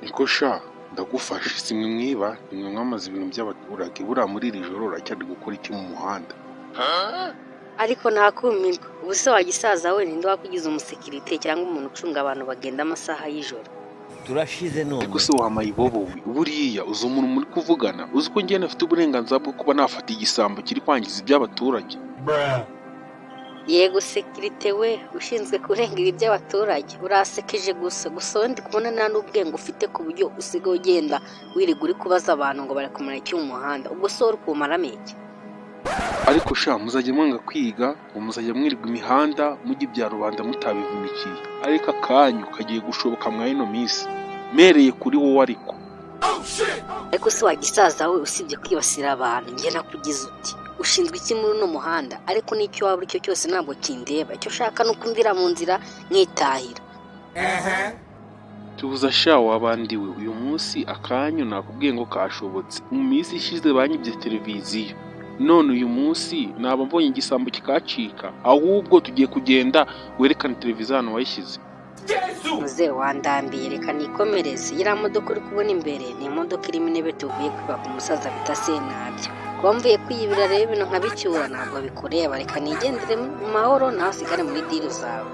Niko sha, ndagufashe. Si mwe mwiba, ni mwe mwamaze ibintu by'abaturage. Buriya muri iri joro uracyari gukora iki mu muhanda? Ariko ntakumirwa. Ubu se wagisaza we, ninde wakugize umusekirite cyangwa umuntu ucunga abantu bagenda amasaha y'ijoro? Turashize none. Ariko se wamayibobo we, buriya uzi umuntu muri kuvugana? Uzi ko njye nafite uburenganzira bwo kuba nafata igisambo kiri kwangiza iby'abaturage? Yego sekirite we, ushinzwe kurengera iby'abaturage, urasekeje gusa. Gusa wowe ndi kubona nta n'ubwenge ufite, ku buryo usigaye ugenda wirirwa uri kubaza abantu ngo bari kumara iki mu muhanda. Ubwo se wowe uri kuwumaramo iki? Ariko sha, muzajya mwanga kwiga, ngo muzajya mwirirwa imihanda mujya ibya rubanda mutabivunikiye. Ariko akanyu kagiye gushoboka mwa ino minsi, mereye kuri wowe ariko. Ariko se wagisaza we, usibye kwibasira abantu, njye nakugize uti ushinzwe iki muri uno muhanda? Ariko n'icyo waba uri cyo cyose ntabwo kindeba. Icyo ushaka ni ukumvira mu nzira nkitahira. Tuza sha wabandiwe, uyu munsi akanyu nakubwiye ngo kashobotse. Mu minsi ishize banyibye televiziyo, none uyu munsi naba mbonye igisambo kikacika. Ahubwo tugiye kugenda werekane televiziyo ahantu wayishyize. Muze wandambiye, reka nikomereze. Iriya modoka uri kubona imbere ni imodoka irimo intebe tuvuye kwiba ku musaza bita Sentabyo. Kuba mvuye kwiyibira rero ibintu nkabicyura ntabwo bikureba. Reka nigendere mu mahoro, nawe usigare muri deal zawe.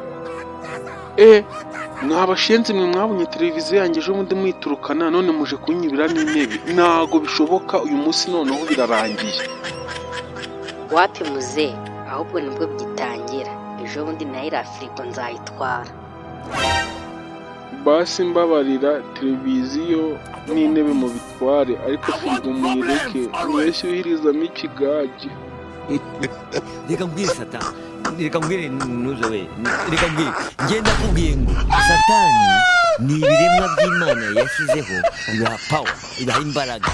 E, mwabashenzi mwe, mwabonye televiziyo yanjye ejo bundi mwiturukana, none muje kunyibira n'intebe? Ntago bishoboka, uyu munsi noneho birarangiye. Wapi muze, ahubwo nibwo bigitangira. Ejo bundi nayo iriya firigo nzayitwara. Basi mbabarira, televiziyo n'intebe mubitware, ariko firigo muyireke, mweshyuhirizamo ikigage. Reka mbwire satani, reka mbwire nuze we, reka mbwire. Ngenda kubwiye ngo satani ni ibiremwa by'Imana yashyizeho, ibaha power, ibaha imbaraga.